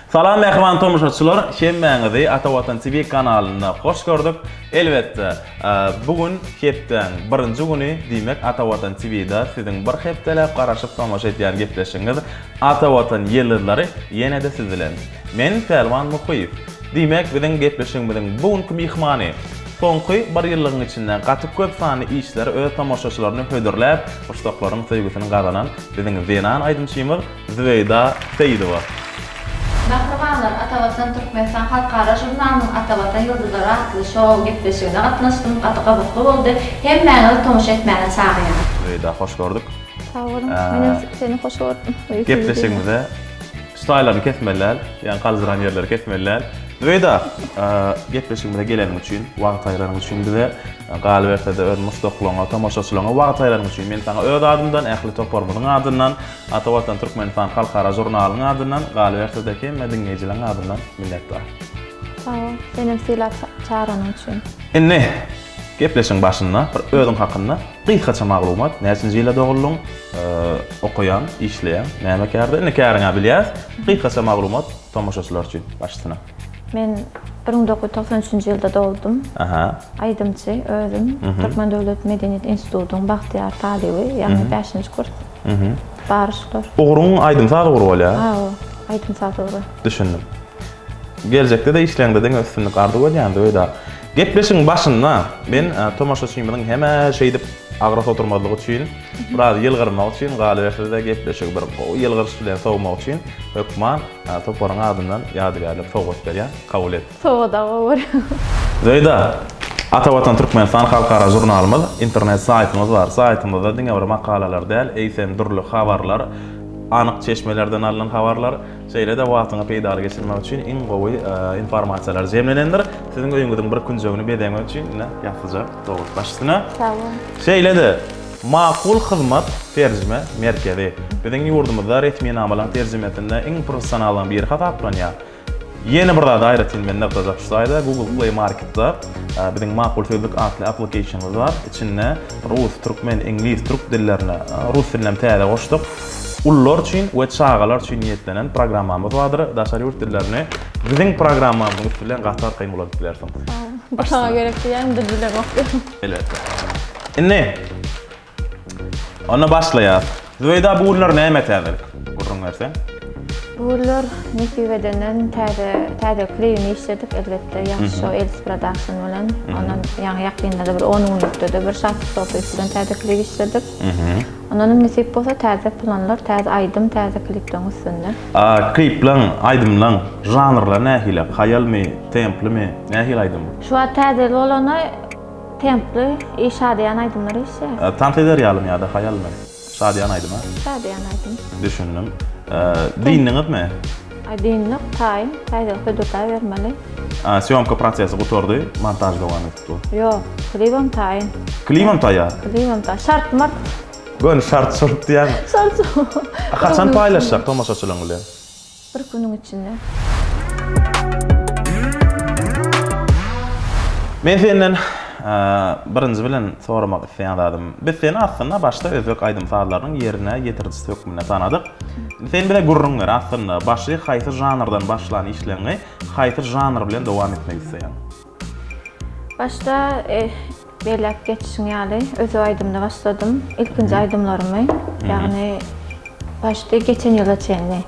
Salam mähriban tomaşaçylar, hemmäňizi Ata Watan TV kanalynda hoş gördük. Elbetde, bu gün hepdäň birinji güni, diýmek Ata Watan TV-da siziň bir hepdeläp garaşyp tomaşa edýän gepleşigiňiz Ata Watan ýyldyzlary ýene-de siz bilen. Men Pälwan Muhyýew. Diýmek, biziň gepleşigimiziň bu günki myhmany, soňky bir ýyllygyň içinde gaty köp sanly işleri öz tomaşaçylaryna hödürläp, muşdaklaryň söýgüsini gazanan biziň zenan aýdymçymyz Zübeýda Seýidowa. Mähribanlar, Atavatan Türkmenistan halkara žurnalynyň Atavatan ýyldyzlary atly şou gepleşigine gatnaşdym, gaty gyzykly boldy. Hemmäňizi tomaşa etmäge çagyrýan. Zübeýda hoş gördük. Sag boluň. Menem seni hoş gördüm. Gepleşigimize şu taýlaryny kesmeli däl, ýagny galjyran ýerleri kesmeli däl. Zübeýda, gepleşigimize geleniň üçin, wagt aýyranyň üçin bize, galyberse-de öz muşdaklaryňa, tomaşaçylaryňa wagt aýyranyň üçin men saňa öz adymdan, ähli toparymyzyň adyndan Ata Watan Türkmenistan halkara žurnalynyň adyndan, galyberse-de hemme diňleýjileriň adyndan minnetdar. Sag bol, senem sylap çagyranyň üçin. Indi gepleşigiň başynda bir özüň hakynda gysgaça maglumat, näçinji ýylda doguldyň, okaýaň, işleýäň, näme kärde, indi käriň-ä bilýäs, gysgaça maglumat tomaşaçylar üçin başysyna. Men 1993-nji ýylda doguldym. Aha. Aýdymçy özüm. Türkmen döwlet medeniýet institutynyň bagtyýar talyby, ýagny bäşinji kurs. Bary şular. Ugruň aýdym-saz ugry bolýar? Hawa, aýdym-saz ugry. Düşündim. Geljekde-de işleňde diňe üstünlik arzuw edýän Zöwda. Gepleşigiň başynda men tomaşaçymyzyň hem-ä şeýdip agras oturmazlygy üçin, biraz ýylgyrmak üçin, galyberse-de gepleşigi bir gowy ýylgyryş bilen sowmak üçin hökman toparyň adyndan ýadygärlik sowgat berýän. Kabul et. Sowgada gowy görýän. Zöwda, Ata Watan Türkmenistan halkara žurnalymyz, internet saýtymyz bar. Saýtymyzda diňe bir makalalar däl, eýsem dürli habarlar, anyk çeşmelerden alnan habarlar, şeýle-de wagtyňy peýdaly geçirmek üçin iň gowy informasiýalar jemlenendir. Siziň öýüňiziň bir künjegini bezemek üçin ine ýasyja sowgat baş üstüne. Sag boluň. Şeýle-de Makul Hyzmat terjime merkezi biziň ýurdumyzda resminamalaryň terjimesinde iň professionallaryň biri hasaplanýar. Ýene bir zady aýratyn men nygtajak şu taýda Google Play Marketda biziň Makul Sözlük atly applicationymyz bar. Içinde rus, türkmen, iňlis, türk dillerine, rus dilini hem täze goşduk. Ulular üçin we çagalar üçin niýetlenen programmamyz bardyr. Daşary ýurt dillerini biziň programmamyzyň üsti bilen gaty arkaýyn ulanyp bilersiň. Bu saňa gerek diýýän dil bilemok. Elbetde. Indi Onda başlaýas. Zübeýda bu günler näme täzelik? Gürrüň berseň. Bu günler nesip edenden täze täze klibini işledik elbetde ýagşy şo Elsi Production bilen. Ondan ýaňy ýakynda-da bir 10 günlükde-de bir Şatlyk Sopyýew bilen täze klip işledik. Ondan hem nesip bolsa täze planlar, täze aýdym, täze klipleriň üstünde. A klipleriň, aýdymlaryň žanrlary nähili? Haýalmy, templimi, nähili aýdym? Şu wagt täze bolany Templi i şadyýan aýdymlar eşýär. Tans eder ýalymy ýa-da haýalmy? Şadyýan aýdym a? Şadyýan aýdym. Düşündim. Dyndyňyzmy? Aý dyndyk, taýyn. Täzelik hödürläbermeli. A, sýomka prosesi gutardy, montaž dowam edip dur. Ýok, klibem taýyn. Klibem taýýar? Klibem taýyn. Şart-mart. Göni şart-şurt diýýäňmi? Şart-şurt. Haçan paýlaşjak tomaşaçylaryň bilen? Bir günüň içinde. Men senden birinji bilen soramak isleýän zadym, biz seni aslynda başda özbek aýdym-sazlarynyň ýerine ýetirijisi hökmünde tanadyk. Sen bize gürrüň ber, aslynda başy haýsy žanrdan başlan işleriňi haýsy žanr bilen dowam etmek isleýäň? Başda belläp geçişiň ýaly, özbek aýdymyna başladym. Ilkinji aýdymlarymy, ýagny başda geçen ýyla çenli.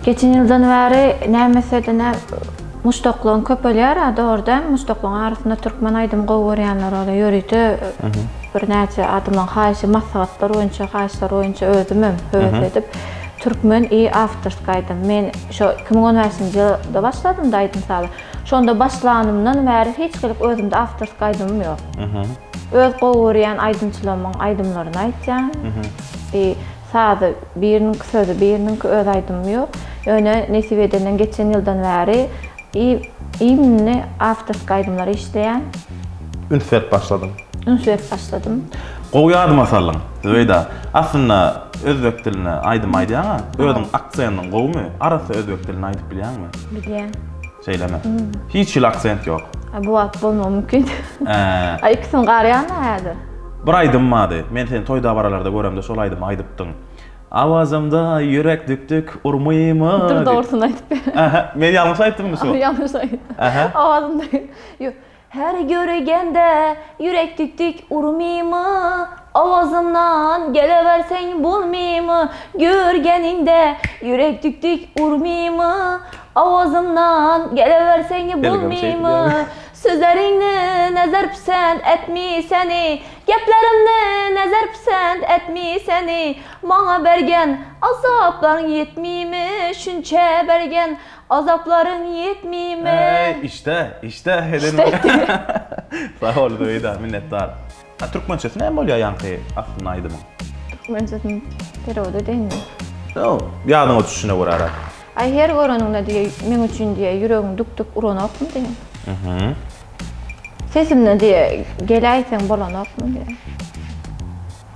Geçen ýyldan bäri näme etse-de muşdaklaryň köpelýär-ä, dogry dälmi? Muşdaklaryň arasynda türkmen aýdymy gowy görýänler bolýar. Ýörite birnäçe adamlaryň haýyşy, maslahatlar boýunça, haýyşlar boýunça özümem höwes edip, türkmen i awtorskiý aýdym. Men şo 2015-nji ýylda başladym-da aýdym-saza. Şonda başlanymdan bäri hiç gezek özümde awtorskiý aýdymym ýok. Öz gowy görýän aýdymçylarymyň aýdymlaryny aýtýan. Bir sazy biriniňki sözi biriniňki öz aýdymym ýok. Ýöne nesip edenden geçen ýyldan bäri imni awtorskiý aýdymlary işleýän. Üns berip başladyň. Üns berip başladym. Gowy ýadyma saldyň, Zübeýda. Aslynda özbek dilinde aýdym aýdýaň-a. Özüň aksendiň gowumy? Arassa özbek dilinde aýdyp bilýäňmi? Bilýän. Şeýlemi? Hiç hili aksent ýok. A bu wagt bolmagy mümkin. A ikisini garýan-a häzir. Bir aýdym bardy. Men seni toý-dabaralarda göremde şol aýdymy aýdypdyň. Awazamda ýürek dük-dük urmymy? Dur dogrusyny aýdyp ber. Aha, men ýalňyş aýtdymmy şu? Ýalňyş aýtdyň. Aha. Awazymda ýok. Her görgende ýürek dük-dük urmymy? Awazymdan gelewerseň bolmymy? Görgeniňde ýürek dük-dük urmymy? Awazymdan gelewerseň bolmymy? Sözleriňni nezer pisent etmiseni, Geplerimni nezer pisent etmiseni, Maňa bergen azaplaryň ýetmimi, Şunça bergen azaplaryň ýetmimi. Eý, işde, işde eden. Sag bol Zübeýda, minnetdar. A türkmençesi näme bolýar ýaňky aslynda aýdymyň? Türkmençesini perewod edeýinmi? Ýok, ýadyňa düşüşine görä-räk. Aý her göreniňde diýe meň üçin diýe ýüregiň dük-dük uranokmy diýe. Mhm. Sesimden diýe geläýseň bolanokmy diýe.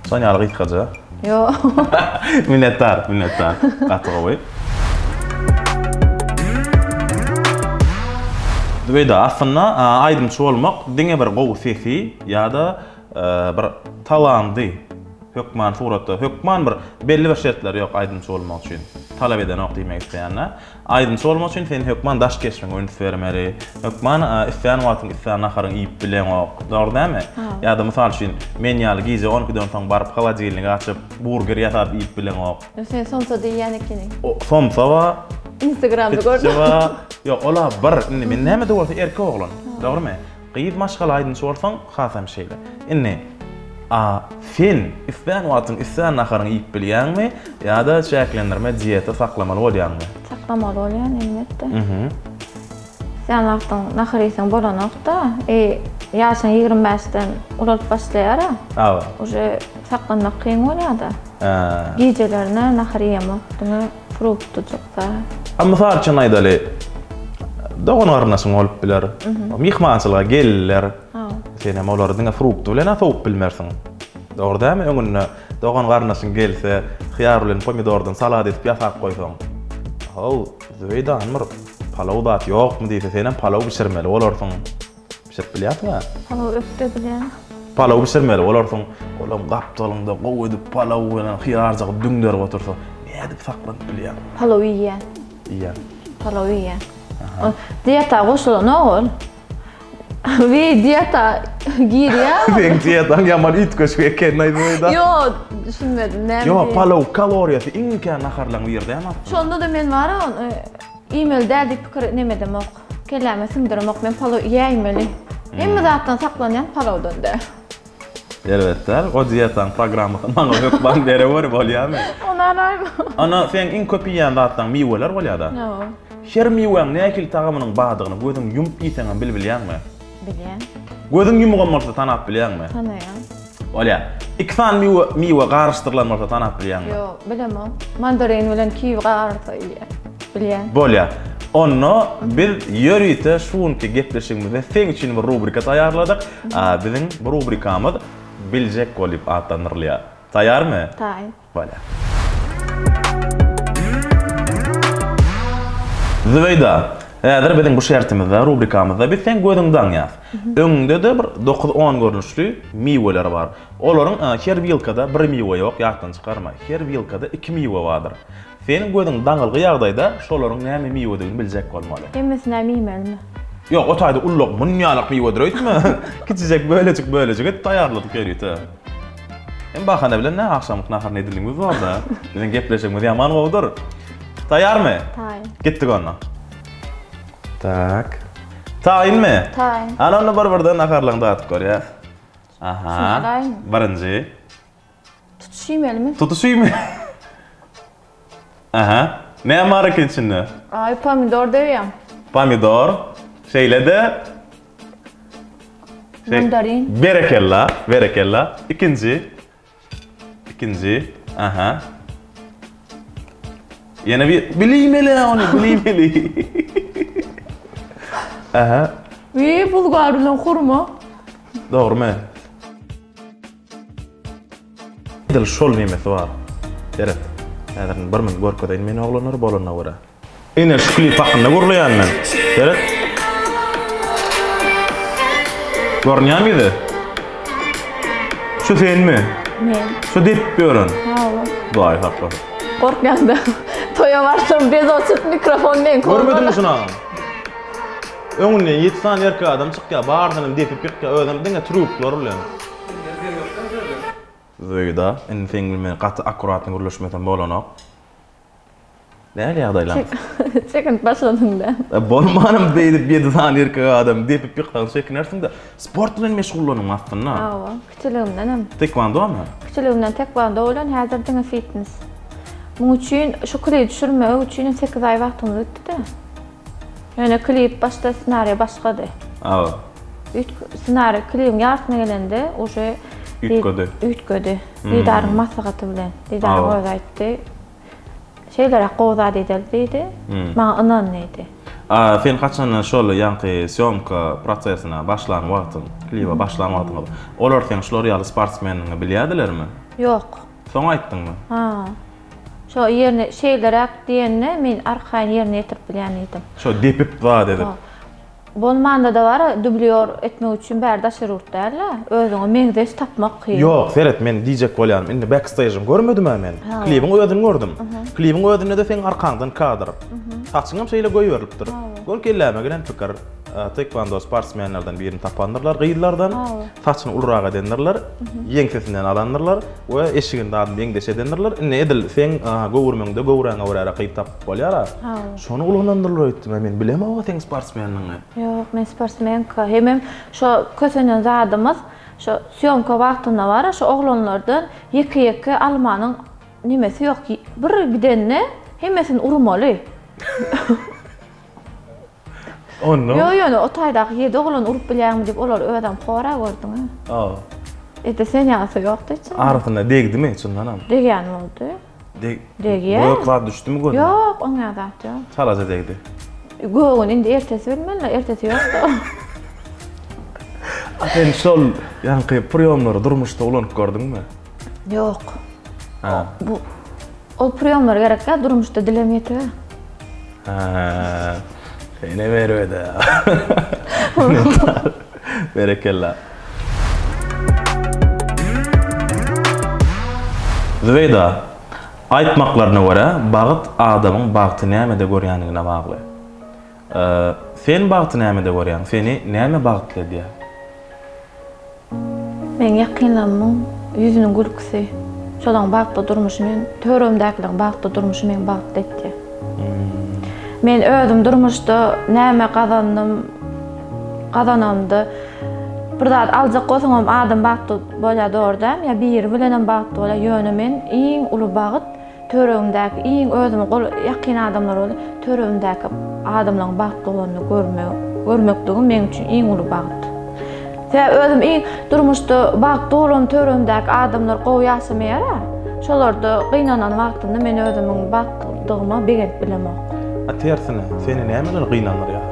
Şon ýaly gysgaja. Ýok. Minnetdar, minnetdar. Gaty gowy. Zübeýda, aslynda aýdymçy bolmak diňe bir gowy sesi ýa-da bir talandy hökman suratda, hökman bir belli bir şertleri ýok aýdymçy bolmak üçin. Talap edenok diýmek isleýän-de. Aýdymçy bolmak üçin sen hökman daş keşbiňe üns bermeli. Hökman islän wagtyň islän naharyňy iýip bileňok. Dogry dälmi? Ýa-da mysal üçin men ýaly gije on ikiden soň baryp holodilnigi açyp burger ýasap iýip bileňok. Sen somsa diýýän ekeniň. Somsa bar. Instagramda gördüm. Ýok, ol-a bir. Indi men näme-de bolsa erkek oglan. Dogrymy? Gyz maşgala aýdymçy bolsaň, hasam şeýle. Indi, a sen islän wagtyň islän naharyňy iýip bilýäňmi ýa-da çäklendirme dieta saklamaly bolýaňmy? Saklamaly bolýan elbetde. Islän wagtyň nahar iýseň bolanok-da. E, ýaşyň 25-den ulalyp başlaýar-a. Hawa. Uje saklanmak kyn bolýar-da. Gijelerine nahar iýemok, diňe Fruktyjyk da. A mysal üçin aýdaly, dogan-garyndaşyň bolup biler. Myhmançylyga geldiler. Sen hem olary diňe frukty bilen-ä sowup bilmersiň. Dogry dälmi? Öňünde dogan-garyndaşyň gelse, hyýar bilen pomidordan salat edip ýasap goýsaň. How, Zübeýda hany bir palaw zat ýokmy diýse, senem palaw bişirmeli bolarsyň. Bişirip bilýärsiň-ä? Palaw ökde bilýän. Palaw bişirmeli bolarsyň. Olam gapdalyňda gowy edip palaw bilen hyýarjygy düňderip otursa, nädip saklanyp bilýäň? Palaw iýýän. Iýýän. Palaw iýýän. Ol dieta goşulanok ol. Wi dieta girýär. Seň dietaň ýaman üýtgeşik eken-aý Zübeýda. Ýok, düşünmedim näme. Ýok, palaw kaloriýasy iň kän naharlaryň biri dämi aslynda? Şonda-da men bar-a ony iýmeli däl diýip pikir nemedemok. Kelläme siňdiremok men palaw iýäýmeli. Hemme zatdan saklanýan palawdan däl. Erbet däl. O dietaň programmasyny maňa hökman bereweri bolýamy? Ony alaýma. Ana seň iň köp iýýän zatlaň miweler bolýada. Hawa. Her miwäň nähili tagamynyň bardygyny gözüň ýumup iýseňem bilbilýäňmi? Bilýän. Gözüň ýumugam bolsa tanap bilýäňmi? Tanaýan. Bolýar. Iki sany miwe miwe garyşdyrylan bolsa tanap bilýäňmi? Ýok, bilemok. Mandarin bilen kiwi garylsa iýýän. Bilýän. Bolýar. Onda biz ýörite şu günki gepleşigimizde seň üçin bir rubrika taýýarladyk. Biziň bu rubrikamyz Biljek bol diýip atlandyrylýar. Taýýarmy? Taýyn. Bolýar. Zübeýda, häzir biziň bu şertimizde, rubrikamyzda biz seň gözüňi daňýas. Öňüňde-de bir dokuz-on görnüşli miweler bar. Olaryň her wilkada bir miwe ýok, ýatdan çykarma. Her wilkada iki miwe bardyr. Seniň gözüň daňylgy ýagdaýda şolaryň näme miwedigini biljek bolmaly. Hemmesini hem iýmelimi? Ýok, o taýda ulluk munýalak miwedir öýtme. Kiçijek bölejik-bölejik edip taýýarladyk ýörite. Hem bahana bilen nä agşamlyk naharyny edindiňiz borda. Biziň gepleşigimiz ýaman gowudyr. Taýýarmy? Taýyn. Gitdik onda. Tak. Taýynmy? Taýyn. Hany onda bir-birden naharlaryňy dadyp görýäs. Aha. Birinji. Tutuş iýmelimi? Tutuş iýmeli. Aha. Näme bar eken içinde? Aý, pomidor döwýän. Pomidor. Şeýle-de Mandarin. Berekella, berekella. Ikinji. Ikinji. Aha. Ýene bir bilmeli ony, bilmeli. Aha. Wi, bulgar bilen hurma. Dogrumy? Edil şol nemesi bar. Seret. Häzir bir minut görkezeýin men oglanlara bolanyna görä. Ine şu klip hakynda gürleýän men. Seret. Görünýärmi ýüzi? Şu senmi? Men. Şu depip ýören. Hawa. Hudaý saklasyn. Gorkýan-da. Toýa barsam bez oçurt mikrofon meňki bolmaly. Görmediňmi şuny? Öňünden ýedi sany erkek adam çykýar, barysynam depip ýykýar, özem diňe trýuklar bilen. Zöýda, indi seň bilen men gaty akkuratny gürleşmesem bolanok. Nähili ýagdaýlaň? Çekinip başladyň-da. Bolmanam beýdip ýedi sany erkek adamy depip ýyksaň çekinersiň-de. Sport bilen meşgullanyň aslynda. Hawa, kiçiligimdenem. Taekwondomy? Kiçiligimden taekwondo bilen, häzir diňe fitness. Muň üçin şu klibi düşürmek üçin sekiz aý wagtymyz gitdi-de. Ýöne klip başda ssenariý başgady. Hawa. Üýt ssenariý klibiň ýarysyna gelende uje üýtgedi. Üýtgedi. Didaryň maslahaty bilen. Didaryň özi aýtdy. Şeýleräk gowy zat edeli diýdi. Maňa ynan diýdi. A sen haçanda şol ýaňky sýomka prosesine başlan wagtyň, klibe başlan wagtyňyz, olar seň şular ýaly sportsmenligiňi bilýärdilermi? Ýok. Soň aýtdyňmy? Ha. Şo ýerine şeýleräk diýende men arkaýyn ýerine ýetirip bilýän diýdim. Şo depip zat edip. Bolmanda-da bar, dublýor etmek üçin bäri daşary ýurt däl-de, özüňe meňzeş tapmak kyn. Ýok, seret, men diýjek bolýanym, indi backstage'ini görmedim-ä men. Klibiň özüni gördüm. Klibiň özünde-de seň arkaňdan kadr. Saçyňam şeýle goýberilipdir. Gör kelläme gelen pikir, taekwondo sportsmenlerden birini tapandyrlar gyzlardan. Saçyny ulurak edendirler, ýeňsesinden alandyrlar we eşigini zady meňzeş edendirler. Indi edil seň göwrümiňde göwräňe görä gyz tapyp bolýar-a. Şony ulanandyrlar öýtdüm-ä men. Bilemok-a seň sportsmenligiňi. Ýok, men sportsmenka. Hemem şo kösenen zadymyz, şo sýomka wagtynda bar-a, şo oglanlardan ýeke-ýeke almanyň nemesi ýok. Bir gidende hemmesini urmaly. Onda? Ýok, ýöne o taýdaky ýedi oglany urup bilýäňmi diýip, olary özem hora gördüň-ä. Hawa. Edil sen ýalysy ýokdy içinde. Arasynda degdimi çyndanam? Degýän boldy. Deg Degýär. Gök zat düşdümi gözüne? Ýok, oň ýaly zat ýok. Çalaja degdi. Gögüni indi ertesi bilmeli, ertesi ýokdy. A sen şol ýaňky priýomlary durmuşda ulanyp gördüňmi? Ýok. Ha. Bu ol priýomlar gerek däl, durmuşda dilem ýetik. Ha. Senem erbet-ä. Berekella. Zübeýda, aýtmaklaryna görä, bagt adamyň bagty nämede görýänligine bagly. Sen bagty nämede görýäň? Seni näme bagtly edýär? Meň ýakynlarymyň ýüzüniň gülküsi, şolaryň bagtly durmuşy men töweregimdäkileriň bagtly durmuşy meni bagtly etýär. Men özüm durmuşda näme gazandym, gazanamda bir zat aljak bolsaňam adam bagtly bolýar dogry dälmi ýa biri bilenem bagtly bolýar ýöne men iň uly bagt Töweregimdäki iň özüme gol ýakyn adamlar boldy. Töweregimdäki adamlaryň bagtly bolanyny görmek, görmekligim meň üçin iň uly bagt. Sebäbi özüm iň durmuşda bagtly bolan töweregimdäki adamlar gowy ýaşamaýar-a. Şolarda gynanan wagtymda men özümiň bagtlydygyma begenip bilemok. A tersine, seni nämeler gynandyrýar?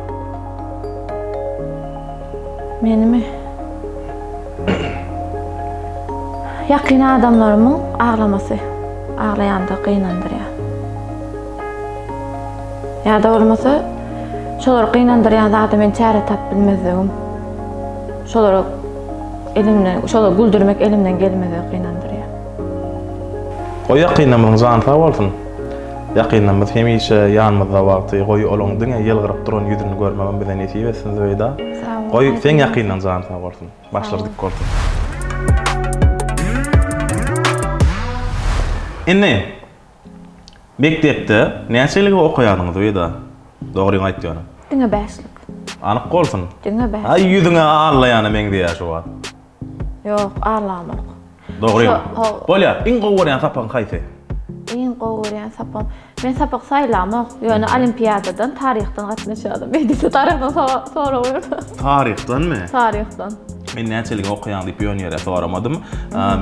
Menimi? Ýakyn adamlarymyň aglamasy, aglaýanda gynandyrýar. Ýa-da bolmasa, şolary gynandyrýan zada men çäre tapyp bilmezligim. Şolary elimden, şolary güldürmek elimden gelmezligi gynandyrýar. Goý ýakynlarymyzyň jany sag bolsun. Ýakynlarymyz hemişe ýanymyzda wagty, goý olaň diňe ýylgyryp duran ýüzüni görmegem bize nesip etsin Zübeýda. Goý seň ýakynlaň jany sag bolsun. Başlary dik bolsun. Indi mekdepde näçe ýyl okaýardyň Zübeýda? Dogryňy aýt ýöne. Diňe bäşlik. Anyk bolsun. Diňe bäşlik. Aý ýüzüňe allaýana meňzeýär şu wagt. Ýok, allamok. Dogry. Bolýar. Iň gowy görýän sapagyň haýsy? Iň gowy görýän sapagym. Men sapak saýlamok. Ýöne olimpiadadan, taryhdan gatnaşýardym. Beýdilse taryhdan sorag berdi. Taryhdanmy? Taryhdan. Men näçelige okaýaň diýip ýöne ýere soramadym.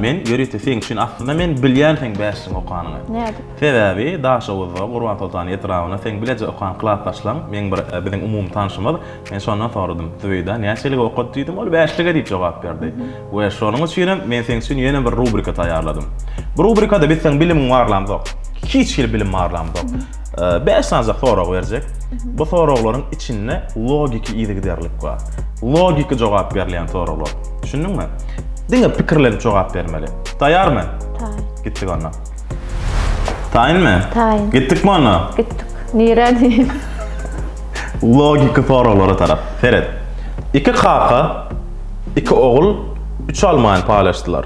Men ýörite seň üçin aslynda men bilýän seň bäşlik okanyňy. Nädip? Sebäbi Daşoguzda Gurbansoltan etrabynda seň bileje okan klasdaşlaň, meň bir biziň umumy tanşymyz Men şondan soradym, Zübeýda näçelige okady diýdim, ol bäşlige diýip jogap berdi. We şonuň üçinem men seň üçin ýene bir rubrika taýýarladym. Bu rubrikada biz seň bilimiňi barlamzok. Hiç hili bilim barlamzok. Bäş sanyjak sorag berjek. Bu soraglaryň içinde logiki yzygiderlik bar. Logiki jogap berilýän soraglar. Düşündiňmi? Diňe pikirlenip jogap bermeli. Taýýarmy? Taýyn. Gitdik onda. Taýynmy? Taýyn. Gitdikmi onda? Gitdik. Nirä diýip? Logiki soraglara tarap. Seret. Iki kaka, iki ogul üç almany paýlaşdylar.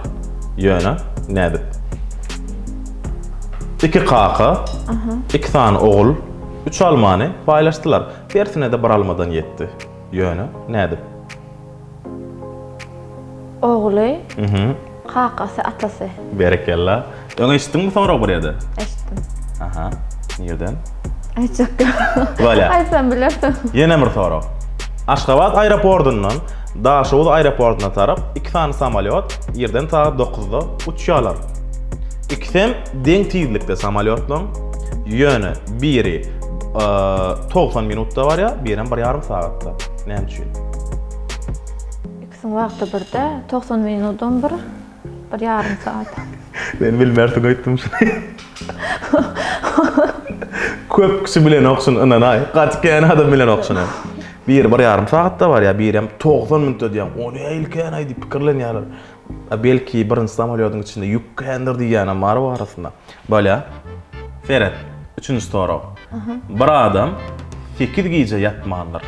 Ýöne nädip? Iki kaka, iki sany ogul üç almany paýlaşdylar. Hersine-de bir almadan ýetdi. Ýöne nädip? Ogly, kakasy, atasy. Berekella. Öň eşitdiňmi soragy bir ýerde? Eşitdim. Aha. Nirden? Aýtjak ýok. Bolýar. Aýtsam bilersiň. Ýene bir sorag. Aşgabat aeroportyndan Daşoguz aeroportyna tarap iki sany samolýot irden sagat dokuzda uçýarlar. Ikisem deň tizlikde samolýotlaryň, ýöne biri 90 minutda barýar, birem bir ýarym sagatda. Näme üçin? Ikisiň wagty birde, 90 minudam bir, bir ýarym sagat. Sen bilmersiň öýtdüm şuny. Köp kişi bilenok şuny ynanaý. Gaty kän adam bilenok şuny. Biri bir ýarym sagatda barýar, birem 90 minutda diýýän. O nähili kän-aý diýip pikirlenýärler. A belki birinji samolýodyň içinde ýük kändir diýýänem bar bu arasynda. Bolýa. Seret, üçünji sorag. Bir adam sekiz gije ýatmandyr.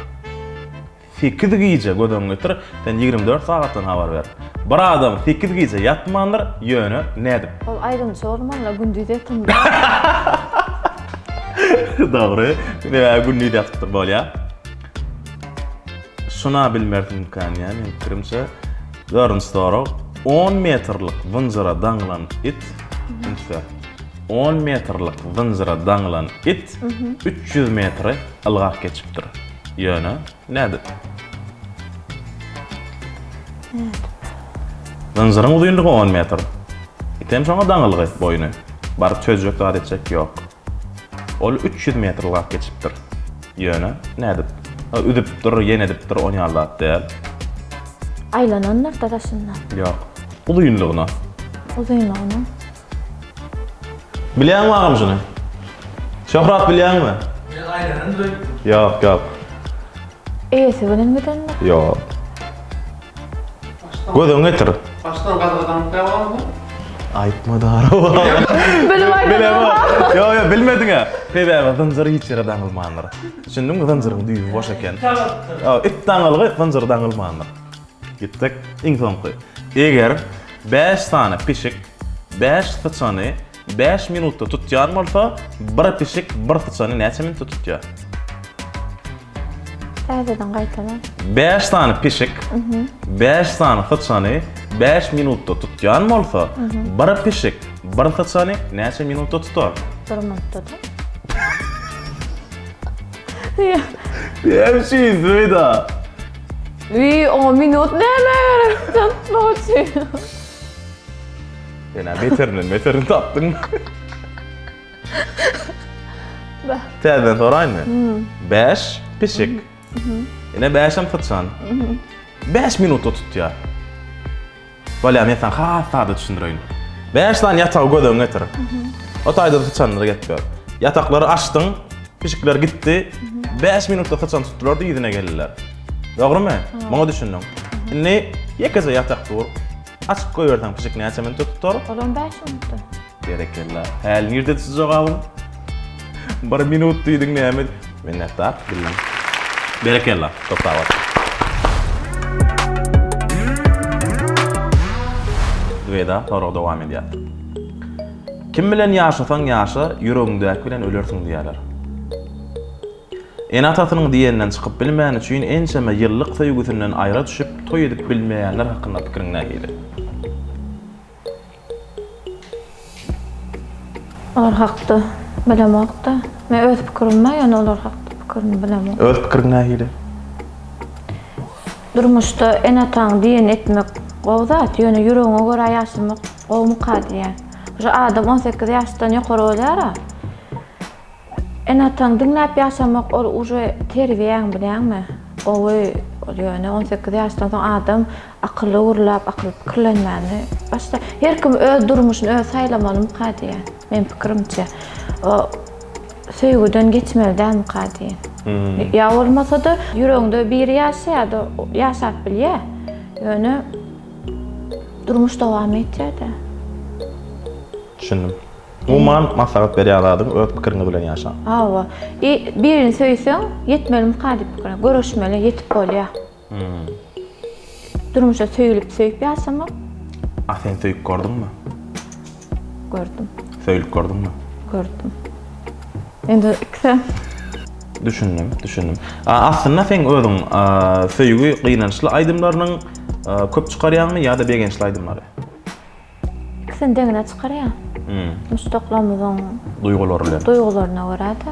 Sekiz gije, göz öňüňe getir, sen 24 sagatdan habar ber. Bir adam sekiz gije ýatmandyr, ýöne nädip? Ol aýdymçy bolmaly, gündiz ýatyndy. Dogry. Sebäbi gündiz ýatypdyr, bolýa. Şuna bilmersiňkän ýa, meniň pikirimçe. Dördünji sorag. On metrlik zynjyra daňylan it, üns ber. On metrlik zynjyra daňylan it 300 metri ylgap geçipdir. Ýöne nädip? Nädip? Zynjyryň uzynlygy on metr. Item şoňa daňylgy boýny. Baryp çözjek zat etjek ýok. Ol 300 metr ylgap geçipdir. Ýöne nädip? Üzüpdir, ýene edipdir, on ýaly zat däl. Aýlanandyr-da daşyndan. Ýok. Uzynlygyna. Uzynlygyna. Bilýäňmi agam şuny? Şöhrat bilýäňmi? Men aýlanandyr öýtdüm. Ýok, ýok. Eýesi bilen gidendir. Ýok. Göz öňüne getir. Başdan gazyga daňyp ýalanmy? Aýtma dara. Bilip aýdamok. Ýok, ýok, bilmediň-ä. Sebäbi zynjyr hiç ýere daňylmandyr. Düşündiňmi? Zynjyryň düýbi boş eken. It daňylgy, zynjyr daňylmandyr. Gitdik. Iň soňky. Eger bäş sany pişik bäş syçany bäş minutda tutýan bolsa, bir pişik bir syçany näçe minutda tutýar? Täzeden gaýtala. Bäş sany pişik bäş sany syçany bäş minutda tutýan bolsa, bir pişik bir syçany näçe minutda tutar? Bir minutda-da. Näme üçin, Zübeýda? Wiý, oňa minut näme gerek syçan tutmak üçin? Sen-ä beterinden beterini tapdyň. Täzeden soraýynmy? Bäş pişik. Ine bäşem syçan. Bäş minutda tutýar. Bolýar, men saňa has sada düşündireýin. Bäş sany ýatagy göz öňüňe getir. O taýda syçanlary getir. Ýataklary açdyň, pişikler gitdi. Bäş minutda syçan tutdular-da yzyna geldiler. Dogrumy? Muňa düşündiň. Indi ýekeje ýatak dur. Açyp goýberseň pişik näçe minutda tutar? Olam bäş minutda. Berekella. Häli nirde şu jogabyň? Bir minut diýdiň näme? Minnetdar, bildim. Berekella, köp sag bol. Zübeýda, sorag dowam edýär. Kim bilen ýaşasaň ýaşa, ýüregiňdäki bilen ölersiň diýýärler. Ene-atasynyň diýeninden çykyp bilmäni üçin ençeme ýyllyk söýgüsinden aýra düşüp, toý edip bilmeýänler hakynda pikiriň nähili? Olar hakda bilemokda. Men öz pikirim bar, ýöne olar hakda pikirimi bilemok. Öz pikiriň nähili? Durmuşda ene-ataň diýenini etmek gowy zat, ýöne ýüregiňe görä ýaşamak gowumyka diýýän. Şu adam 18 ýaşdan ýokary bolýar-a. Ene-ataňy diňläp ýaşamak ol uje terbiýäň bilýäňmi? Gowy ol ýöne 18 ýaşdan soň adam akylly gürläp, akylly pikirlenmäni başlar. Her kim öz durmuşyny özi saýlamalymyka diýýän. Meň pikirimçe. O söýgüden geçmeli dälmika diýýän. Ýa bolmasa-da ýüregiňde biri ýaşaýar-da, ýaşap bilýär. Ýöne durmuş dowam etýär-dä. Düşündim. Umuman maslahat berýän zadyň öz pikiriňiz bilen ýaşaň. Hawa. I birini söýseň ýetmelimika diýip pikir. Göreşmeli, ýetip bolýar. Durmuşa söýülip söýüp ýaşamak. A sen söýüp gördüňmi? Gördüm. Söýülip gördüňmi? Gördüm. Indi ikisi. Düşündim, düşündim. Aslynda seň özüň söýgi gynançly aýdymlarynyň köp çykarýaňmy ýa-da begençli aýdymlary? Ikisini deňine çykarýan. Muşdaklarymyzyň duýgulary bilen. Duýgularyna görä-de.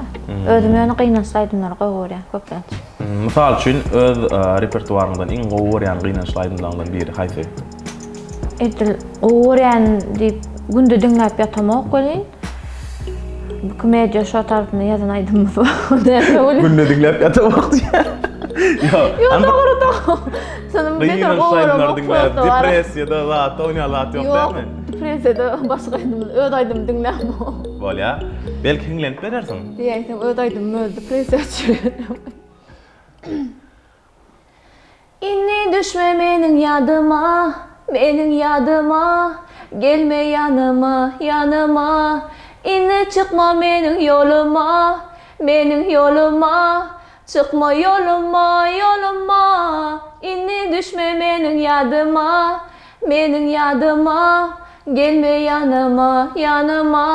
Özüm ýöne gynançly aýdymlary gowy görýän köplenç. Mysal üçin, öz repertuaryňdan iň gowy görýän gynançly aýdymlaryňdan biri haýsy? Edil gowy görýän diýip günde diňläp ýatamok welin, bu komediýa şo tarapynda ýazan aýdymymyz bar. Günde diňläp ýatamok diýýär. Ýok. Ýok, dogry, dogry. Şonuň beter gowy diňläp, depressiýada zat oýnaýan zat ýok dälmi? Ýok, depressiýada başga aýdym, öz aýdymymy diňlämok. Bolýa. Belki hiňlenip berersiň. Diýäýseň öz aýdymymy öz depressiýa düşürýän. Indi düşme meniň ýadyma, meniň ýadyma, gelme ýanyma, ýanyma. Indi çykma meniň ýoluma, meniň ýoluma, Çykma ýoluma, ýoluma, Indi düşme meniň ýadyma, Meniň ýadyma, Gelme ýanyma, ýanyma,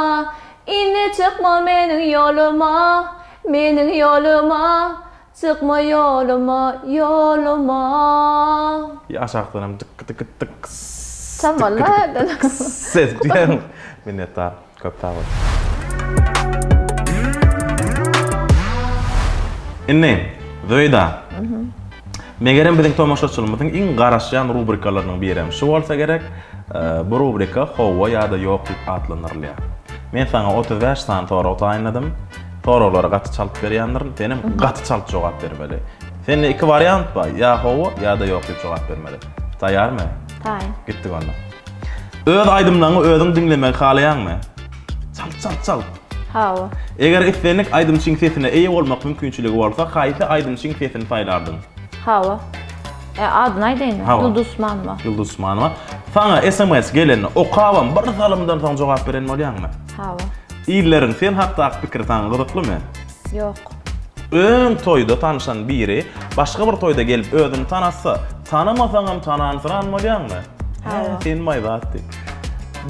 Indi çykma meniň ýoluma, Meniň ýoluma, Çykma ýoluma, ýoluma. Aşakdanam dyk dyk dyk Çalmaly dyk ses diýen. Minnetdar. Köp sag bol. Indi, Zöýda. Megerem biziň tomaşaçylymyzyň iň garaşýan rubrikalarynyň birem şu bolsa gerek. Bu rubrika Hawa ýa-da ýok diýip atlandyrylýar. Men saňa 35 sany sorag taýynladym. Soraglary gaty çalt berýändirin, senem gaty çalt jogap bermeli. Sende iki wariant bar, ýa hawa, ýa-da ýok diýip jogap bermeli. Taýýarmy? Taýyn. Gitdik onda. Öz aýdymlaryňy özüň diňlemegi halaýaňmy? Çalt, çalt, çalt. Hawa. Eger islendik aýdymçyň sesine eýe bolmak mümkinçiligi bolsa, haýsy aýdymçyň sesini saýlardyň? Hawa. E, adyny aýdaýynmy? Hawa. Ýulduz Usmanowa. Ýulduz Usmanowa. Saňa SMS gelende okabam bir salymdan soň jogap beren bolýaňmy? Hawa. Illeriň sen hakdaky pikiri saňa gyzyklymy? Ýok. Öň toýda tanyşan biri başga bir toýda gelip özüni tanatsa, tanamasaňam tanansyran bolýaňmy? Hawa. Sen maý zat diýip.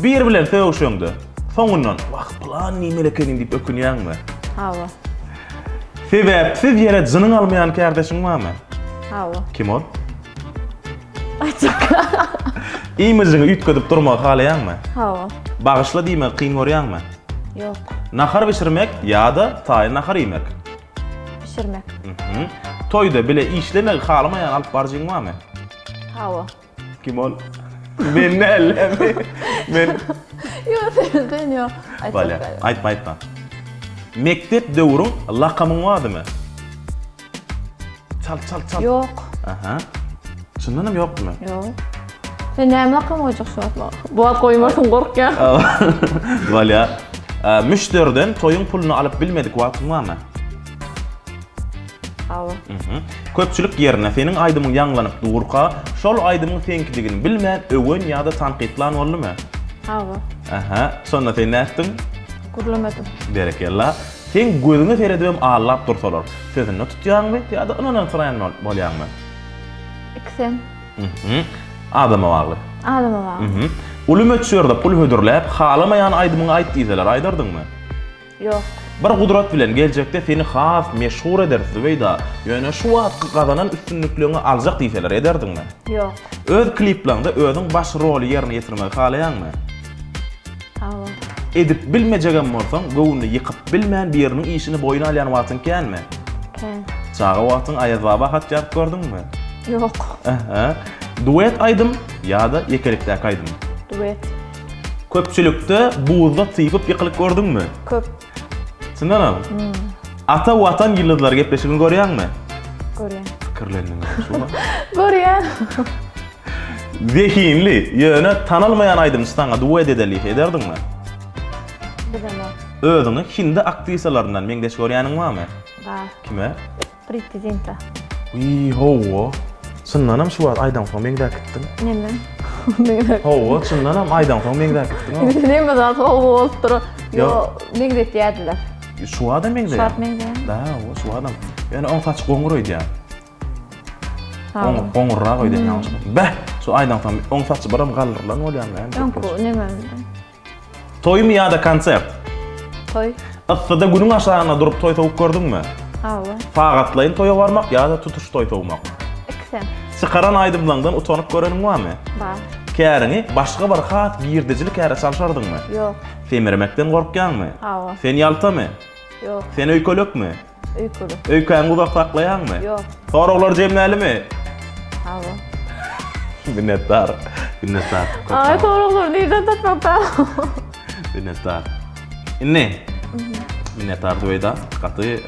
Bir bilen sögüşeňde, soňundan wah pylan diýmeli ekeniň diýip ökünýäňmi? Hawa. Sebäpsiz ýere jynyň almaýan kärdeşiň barmy? Hawa. Kim ol? Aýtjak. Imijiňi üýtgedip durmagy halaýaňmy? Hawa. Bagyşla diýmegi kyn görýäňmi? Ýok. Nahar bişirmek ýa-da taýyn nahar iýmek? Bişirmek. Mhm. Toýda bile işlemegi halamaýan alyp baryjyň barmy? Hawa. Kim ol? Men nällemi? Men Ýok, sen sen ýok. Bolýar. Aýtma, aýtma. Mekdep döwrüň lakamyň bardymy? Çalt, çalt, çalt. Ýok. Aha. Çyndan hem ýokmy? Ýok. Sen näme lakam goýjak şu wagt maňa? Bu wagt goýmarsyň gorkýan. Bolýar. Müşderiden toýuň puluny alyp bilmedik wagtyň barmy? Hawa. Köpçülik ýerinde seniň aýdymyň ýaňlanyp durka, şol aýdymyň seňkidigini bilmän öwen ýa-da tankytlan boldumy? Hawa. Aha, şonda sen nätdiň? Gürlemedim. Berekella. Seň gözüňe seredibem allap dursalar, sözünde tutýaňmy ýa-da ynanansyraýan bolýaňmy? Ikisem. Mhm. Adama bagly. Adama bagly. Mhm. Uly möçberde pul hödürläp, halamaýan aýdymyňy aýt diýseler, aýdardyňmy? Ýok. Bir gudrat bilen geljekde seni has meşhur ederis Zübeýda, ýöne şu wagtky gazanan üstünlikleňi aljak diýseler ederdiňmi? Ýok. Öz kliplaňda özüň baş roly ýerine ýetirmegi halaýaňmy? Hawa. Edip bilmejegem bolsaň, göwnüni ýykyp bilmän biriniň işini boýun alýan wagtyň känmi? Kän. Çaga wagtyň Aýazbaba hat ýazyp gördüňmi? Ýok. Ähä. Duet aýdym ýa-da ýekelikdäki aýdym? Duet. Köpçülikde buzda typyp ýykylyp gördüňmi? Köp. Çyndanam? Ata Watan ýyldyzlary gepleşigini görýäňmi? Görýän. Pikirlendiň şu wagt. Görýän. Zehinli, ýöne tanalmaýan aýdymçy saňa duet edeli diýse ederdiňmi? Bilemok. Özüňi hindi aktrisalaryndan meňzeş görýäniň barmy? Bar. Kime? Priti Zinta. Wiý, hawa. Çyndanam şu wagt aýdaňsoň meňzäp gitdiň. Neme? Meňzäp. Hawa, çyndanam aýdaňsoň meňzäp gitdiň. Indi näme zat hawa bolup dur. Ýo, meňzetýärdiler. Şu adam meňzeýär. Şu wagt meňzeýär. Da, hawa, şu adam. Ýöne oň saçy goňur öýdýän. Goňur, goňurrak öýdýän ýalňyşmasam. Beh, şu aýdaňsoň oň saçy biram galdyrylan bolýar näme? Öňki neme? Toýmy ýa-da konsert? Toý. Yssyda günüň aşagynda durup toý sowup gördüňmi? Hawa. Sagatlaýyn toýa barmak ýa-da tutuş toý sowmak? Ikisem. Çykaran aýdymlaňdan utanyp göreniň barmy? Bar. Käriňi başga bir has girdejili käre çalşardyňmy? Ýok. Semirmekden gorkýaňmy? Hawa. Sen ýaltamy? Ýok. Sen öýkelekmi? Öýkeli. Öýkäňi uzak saklaýaňmy? Ýok. Soraglary jemlälimi? Hawa. Minnetdar. Minnetdar. Aý soraglary nirden tapmakda? Minnetdar. Indi. Minnetdar Zübeýda. Gaty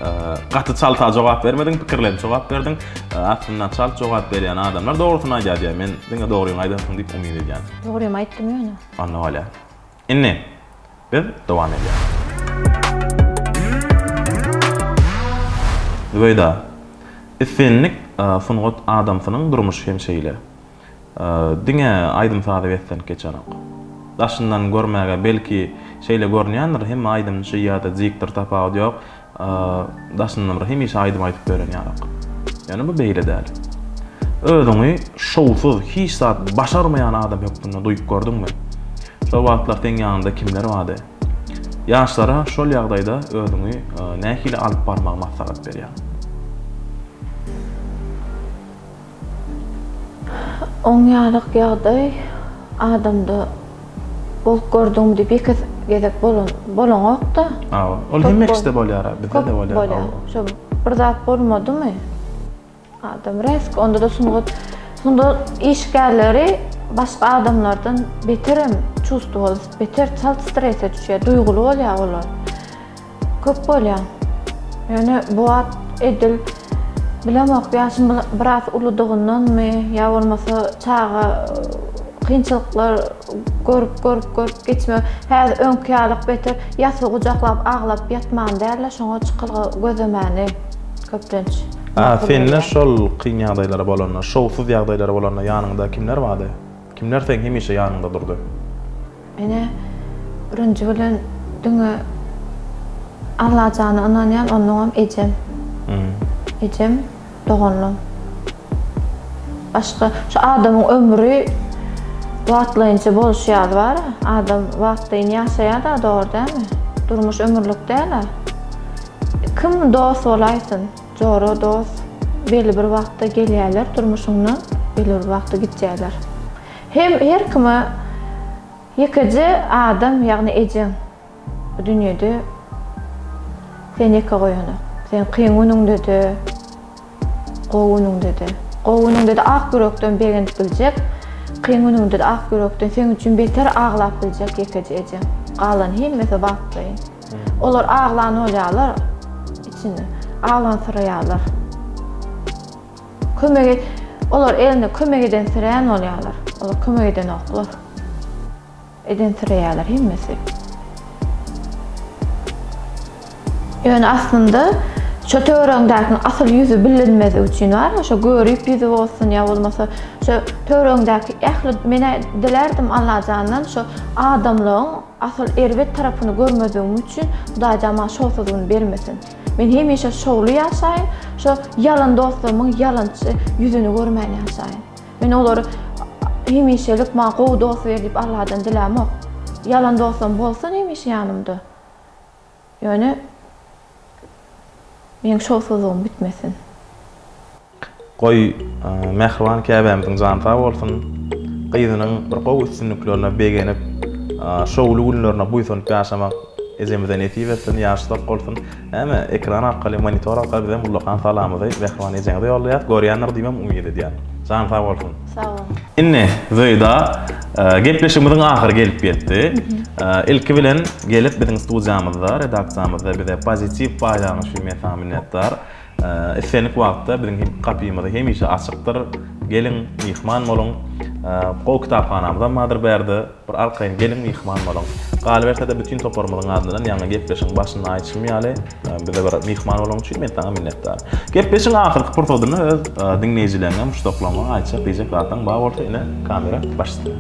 gaty çalta jogap bermediň, pikirlenip jogap berdiň. Aslynda çalt jogap berýän adamlar dogrusyny aýdýar diýýär. Men diňe dogryňy aýdarsyň diýip umyt edýän. Dogrymy aýtdym ýöne. Onda bolýar. Indi biz dowam edýäris. Zübeýda, islendik sungat adamsynyň durmuşy hem şeýle. Diňe aýdym-saza beslenip geçenok. Daşyndan görmäge belki şeýle görünýändir, hemme aýdymçy ýa-da diktor tapawudy ýok, Daşyndan bir hemişe aýdym aýdyp ýören ýalak. Ýöne bu beýle däl. Özüňi şowsuz, hiç zat başarmaýan adam hökmünde duýup gördüňmi? Şol wagtlar seň ýanyňda kimler bardy? Ýaşlara şol ýagdaýda özüňi nähili alyp barmagy maslahat berýäň? Oň ýalyk ýagdaý adamda bolup gördüňmi diýip ýeke gezek bolan bolaňok-da. Hawa, ol hemme kişide bolýar-a, bizde-de bolýar. Bolýar. Şo bir zat bolmadymy? Adam resk, onda-da sungat sungat işgärleri başga adamlardan beterem çувствовать, beter çalt strese düşýär, duýguly bolýar olar. Köp bolýar. Ýöne bu wagt edil bilemok ýaşym biraz uludygyndanmy ýa bolmasa çaga kynçylyklar görüp görüp görüp geçme häzir öňki ýalyk beter ýasy gujaklap aglap ýatman dälde şoňa çykalga gözlemäni köplenç A sende şol kyn ýagdaýlar bolanda, şowsuz ýagdaýlar bolanda ýanyňda kimler bardy? Kimler seň hemişe ýanyňda durdy? Ene birinji bilen diňe Allajana ynanýan onnoňam ejem. Ejem doganlam. Başga şu adamyň ömri wagtlaýynça bolşy ýaly bar adam wagtlaýyn ýaşaýada dogry dälmi? Durmuş ömürlik dälä. Kim dost bolaýsyn jora dost belli bir wagtda gelýäler durmuşyňdan belli bir wagtda gitýäler. Hem her kime ýekeje adam ýagny ejeň bu dünýede seni ýeke goýanok. Seň kyn günüňdede, gowy günüňdede. Gowy günüňdede ak ýürekden begenip biljek, kyn günüňdede ak ýürekden seň üçin beter aglap biljek ýekeje ejeň. Galan hemmesi wagtlaýyn. Olar aglan bolýarlar içinde, aglansyraýarlar. Kömek olar eline kömek edensireýän bolýarlar. Olar kömek edenoklar. Edensireýärler hemmesi. Ýöne aslynda şo töweregiňdäkiň asyl ýüzi bilinmezligi üçin bar, şo görip ýüzi bolsun ýa bolmasa şo töweregiňdäki ähli menä dilärdim Allajandan şo adamlaryň asyl erbet tarapyny görmezligim üçin Hudaýjan maňa şowsuzlygyny bermesin. Men hemişe şowly ýaşaýyn, şo ýalan dostlarymyň ýalançy ýüzüni görmän ýaşaýyn. Men olary hemişelik maňa gowy dost ber diýip Alladan dilämok. Ýalan dostlarym bolsun hemişe ýanymda. Ýöne meň şowsuzlygym bitmesin. Goý, mähriban käbämiziň jany sag bolsun! Gyzynyň bir gowy üstünliklerine begenip, şowly günlerine buýsanyp ýaşamak ejemize nesip etsin, ýaşy uzak bolsun! Näme, ekran arkaly, monitor arkaly bizem ullakan salamyzy mähriban ejeňize ýollaýas, görýändir diýibem umyt edýän. Jany sag bolsun! Sag boluň! Indi, Zöýda, gepleşigimiziň ahyry gelip ýetdi. Ilki bilen gelip biziň studiýamyzda, redaksiýamyzda bize pozitiw paýlanyň üçin men saňa minnetdar. Islendik wagtda biziň gapymyz hemişe açykdyr. Geliň, myhman boluň. Gowy kitaphanamyzam bardyr bärde. Bir arkaýyn geliň, myhman boluň. Galyberse-de bütin toparymyzyň adyndan ýaňy gepleşigiň başynda aýdyşym ýaly, bize bir myhman bolanyň üçin men saňa minnetdar. Gepleşigiň ahyrky pursadynda öz diňleýjileriňe, muşdaklaryňa aýtjak, diýjek zatlaryň bar bolsa ine kamera baş üstüne.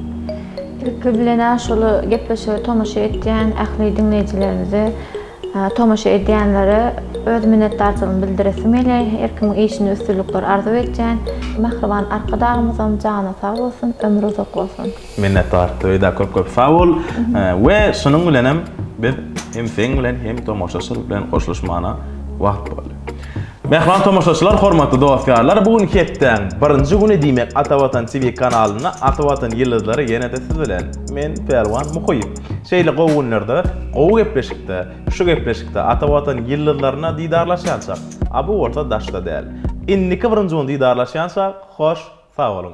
Ilki bilen-ä şol gepleşige tomaşa etýän ähli diňleýjilerimize Tomaşa edýänlere öz minnetdarçylygymy bildiresim gelýär. Her kimiň işinde üstünlikler arzuw etýän. Mähriban Arkadagymyzam jany sag bolsun, ömri uzak bolsun. Minnetdar Söýda köp köp sag bol we şunuň bilenem biz hem seň bilen hem tomaşaçyl bilen hoşlaşmana wagt boldy. Mähriban tomaşaçylar hormatly dost ýarlar bu gün hepdäň birinji güni diýmek Ata Watan TV kanalynda Ata Watan ýyldyzlary ýene-de siz bilen men Pälwan Muhyýew. Şeýle gowy günlerde gowy gepleşikde şu gepleşikde Ata Watan ýyldyzlaryna didarlaşýançak a bu bolsa daşda däl. Indiki birinji gün didarlaşýançak hoş sag boluň.